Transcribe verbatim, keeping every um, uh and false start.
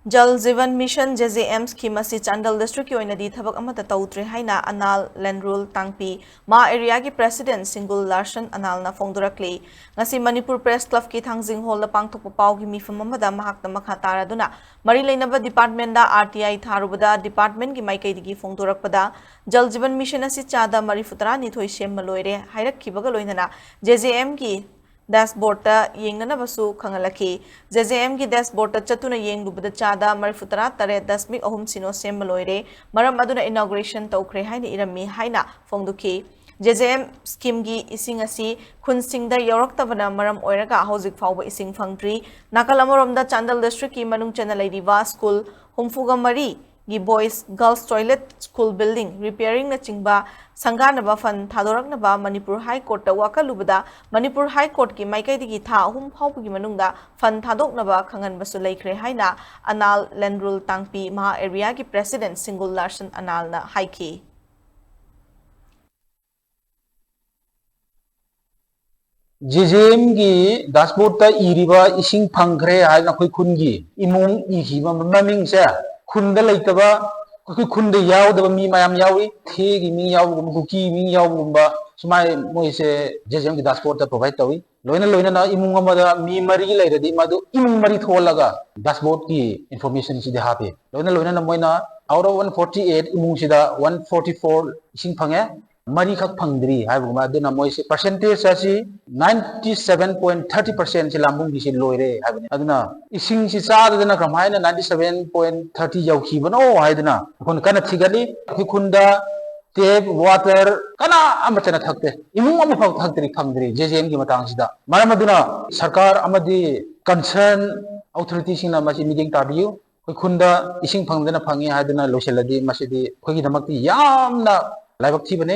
Jal Jeevan mission, JJM scheme ꯑꯁꯤ Chandel district ꯀꯤ ꯑꯣꯏꯅꯗꯤ ꯊꯕꯛ ꯑꯃꯠꯇ ꯇꯧꯗ꯭ꯔꯦ ꯍꯥꯏꯅ ꯑꯅꯥꯜ ꯂꯦꯟꯔꯨꯜ ꯇꯥꯡꯄꯤ, ꯃꯥ area ꯒꯤ president ꯁꯤꯡꯒꯨꯜ ꯂꯥꯔꯁꯟ ꯑꯅꯥꯜꯅ ꯐꯣꯡꯗꯣꯔꯛꯂꯤ꯫ ꯉꯁꯤ ꯃꯅꯤꯄꯨꯔ Press Club ꯀꯤ ꯊꯥꯡꯖꯤꯡ hall ꯗ ꯄꯥꯡꯊꯣꯛꯄ ꯄꯥꯎꯒꯤ ꯃꯤꯐꯝ ꯑꯃꯗ ꯃꯍꯥꯛꯅ ꯃꯈꯥ ꯇꯥꯔꯗꯨꯅ ꯃꯔꯤ ꯂꯩꯅꯕ department ꯗ RTI ꯊꯥꯔꯨꯕꯗ department ꯀꯤ ꯃꯥꯏꯀꯩꯗꯒꯤ ꯐꯣꯡꯗꯣꯔꯛꯄꯗ ꯖꯜ ꯖꯤꯚꯟ ꯃꯤꯁꯟ ꯑꯁꯤ ꯆꯥꯗ ꯃꯔꯤꯐꯨ ꯇꯔꯥꯅꯤꯊꯣꯏ ꯁꯦꯝꯕ ꯂꯣꯏꯔꯦ ꯍꯥꯏꯔꯛꯈꯤꯕꯒ ꯂꯣꯏꯅꯅ JJM ꯒꯤ dashboard ꯇ ꯌꯦꯡꯅꯅꯕꯁꯨ ꯈꯪꯍꯜꯂꯛꯈꯤ꯫ JJM ꯒꯤ dashboard ꯇ ꯆꯠꯇꯨꯅ ꯌꯦꯡꯂꯨꯕꯗ ꯆꯥꯗ ꯃꯔꯤꯐꯨ ꯇꯔꯥ ꯇꯔꯦꯠ ꯗꯁꯃꯤꯛ ꯑꯍꯨꯝ ꯁꯤꯅꯣ ꯁꯦꯝꯕ ꯂꯣꯏꯔꯦ, ꯃꯔꯝ ꯑꯗꯨꯅ inauguration ꯇꯧꯈ꯭ꯔꯦ ꯍꯥꯏꯅ ꯏꯔꯝꯃꯤ ꯍꯥꯏꯅ ꯐꯣꯡꯗꯣꯛꯈꯤ꯫ JJM scheme ꯒꯤ ꯏꯁꯤꯡ ꯑꯁꯤ ꯈꯨꯟꯁꯤꯡꯗ ꯌꯧꯔꯛꯇꯕꯅ ꯃꯔꯝ ꯑꯣꯏꯔꯒ ꯍꯧꯖꯤꯛ ꯐꯥꯎꯕ ꯏꯁꯤꯡ ꯐꯪꯗ꯭ꯔꯤ꯫ ꯅꯥꯀꯜ ꯑꯃꯔꯣꯝꯗ ꯆꯥꯟꯗꯦꯜ district ꯀꯤ ꯃꯅꯨꯡ ꯆꯟꯅ ꯂꯩꯔꯤꯕ ꯁ꯭ꯀꯨꯜ ꯍꯨꯝꯐꯨꯒ ꯃꯔꯤ ꯒꯤ boys girls toilet, school building repairing ꯅꯆꯤꯡꯕ ꯁꯪꯒꯥꯅꯕ fund ꯊꯥꯗꯣꯔꯛꯅꯕ ꯃꯅꯤꯄꯨꯔ High Court ꯇ ꯋꯥꯀꯠꯂꯨꯕꯗ ꯃꯅꯤꯄꯨꯔ High Court ꯀꯤ ꯃꯥꯏꯀꯩꯗꯒꯤ ꯊꯥ ꯑꯍꯨꯝ ꯐꯥꯎꯕꯒꯤ ꯃꯅꯨꯡꯗ fund ꯊꯥꯗꯣꯛꯅꯕ ꯈꯪꯍꯟꯕꯁꯨ ꯂꯩꯈ꯭ꯔꯦ ꯍꯥꯏꯅ ꯑꯅꯥꯜ ꯂꯦꯟꯔꯨꯜ ꯇꯥꯡꯄꯤ, ꯃꯍꯥꯛ area ꯒꯤ president ꯁꯤꯡꯒꯨꯜ ꯂꯥꯔꯁꯟ ꯑꯅꯥꯜꯅ ꯍꯥꯏꯈꯤ꯫ JJM ꯒꯤ dashboard ꯇ ꯏꯔꯤꯕ ꯏꯁꯤꯡ ꯐꯪꯈ꯭ꯔꯦ ꯍꯥꯏꯗꯅ ꯑꯩꯈꯣꯏ ꯈꯨꯟꯒꯤ ꯏꯃꯨꯡ ꯏꯈꯤꯕ ꯃꯃꯤꯡꯁꯦ ꯈꯨꯟꯗ ꯂꯩꯇꯕ, ꯑꯩꯈꯣꯏ ꯈꯨꯟꯗ ꯌꯥꯎꯗꯕ ꯃꯤ ꯃꯌꯥꯝ ꯌꯥꯎꯏ꯫ ꯊꯦꯒꯤ ꯃꯤꯡ ꯌꯥꯎꯕꯒꯨꯝꯕ, ꯀꯨꯀꯤ ꯃꯤꯡ ꯌꯥꯎꯕꯒꯨꯝꯕ, ꯁꯨꯃꯥꯏ ꯃꯣꯏꯁꯦ JJM ꯒꯤ dashboard ꯇ provide ꯇꯧꯏ꯫ ꯂꯣꯏꯅ ꯂꯣꯏꯅꯅ ꯏꯃꯨꯡ ꯑꯃꯗ ꯃꯤ ꯃꯔꯤ ꯂꯩꯔꯗꯤ ꯃꯗꯨ ꯏꯃꯨꯡ ꯃꯔꯤ ꯊꯣꯛꯍꯜꯂꯒ dashboard ꯀꯤ information ꯁꯤꯗꯤ ꯍꯥꯞꯄꯤ꯫ ꯂꯣꯏꯅ ꯂꯣꯏꯅꯅ ꯃꯣꯏꯅ out of one forty eight ꯏꯃꯨꯡꯁꯤꯗ one forty four ꯏꯁꯤꯡ ꯐꯪꯉꯦ, ꯃꯔꯤꯈꯛ ꯐꯪꯗ꯭ꯔꯤ ꯍꯥꯏꯕꯒꯨꯝꯕ꯫ ꯑꯗꯨꯅ ꯃꯣꯏꯁꯤ percentage ꯑꯁꯤ ninety seven point thirty percent ꯁꯤ ꯂꯥꯝꯕꯨꯡꯒꯤꯁꯤ ꯂꯣꯏꯔꯦ ꯍꯥꯏꯕꯅꯤ꯫ ꯑꯗꯨꯅ ꯏꯁꯤꯡꯁꯤ ꯆꯥꯗꯗꯅ ꯀꯃꯥꯏꯅ ninety seven point thirty ꯌꯧꯈꯤꯕꯅꯣ ꯍꯥꯏꯗꯨꯅ ꯑꯩꯈꯣꯏꯅ ꯀꯟꯅ ꯊꯤꯒꯠꯂꯤ꯫ ꯑꯩꯈꯣꯏ ꯈꯨꯟꯗ tap water ꯀꯅꯥ ꯑꯃꯠꯇꯅ ꯊꯛꯇꯦ, ꯏꯃꯨꯡ ꯑꯃꯐꯥꯎ ꯊꯛꯇ꯭ꯔꯤ, ꯐꯪꯗ꯭ꯔꯤ JJM ꯒꯤ ꯃꯇꯥꯡꯁꯤꯗ꯫ ꯃꯔꯝ ꯑꯗꯨꯅ ꯁꯔꯀꯥꯔ ꯑꯃꯗꯤ concern authority ꯁꯤꯡꯅ ꯃꯁꯤ ꯃꯤꯠꯌꯦꯡ ꯇꯥꯕꯤꯌꯨ꯫ ꯑꯩꯈꯣꯏ ꯈꯨꯟꯗ ꯏꯁꯤꯡ ꯐꯪꯗꯅ ꯐꯪꯉꯤ ꯍꯥꯏꯗꯨꯅ ꯂꯣꯏꯁꯤꯜꯂꯗꯤ ꯃꯁꯤꯗꯤ ꯑꯩꯈꯣꯏꯒꯤꯗꯃꯛꯇꯤ ꯌꯥꯝꯅ ꯂꯥꯏꯕꯛ ꯊꯤꯕꯅꯤ꯫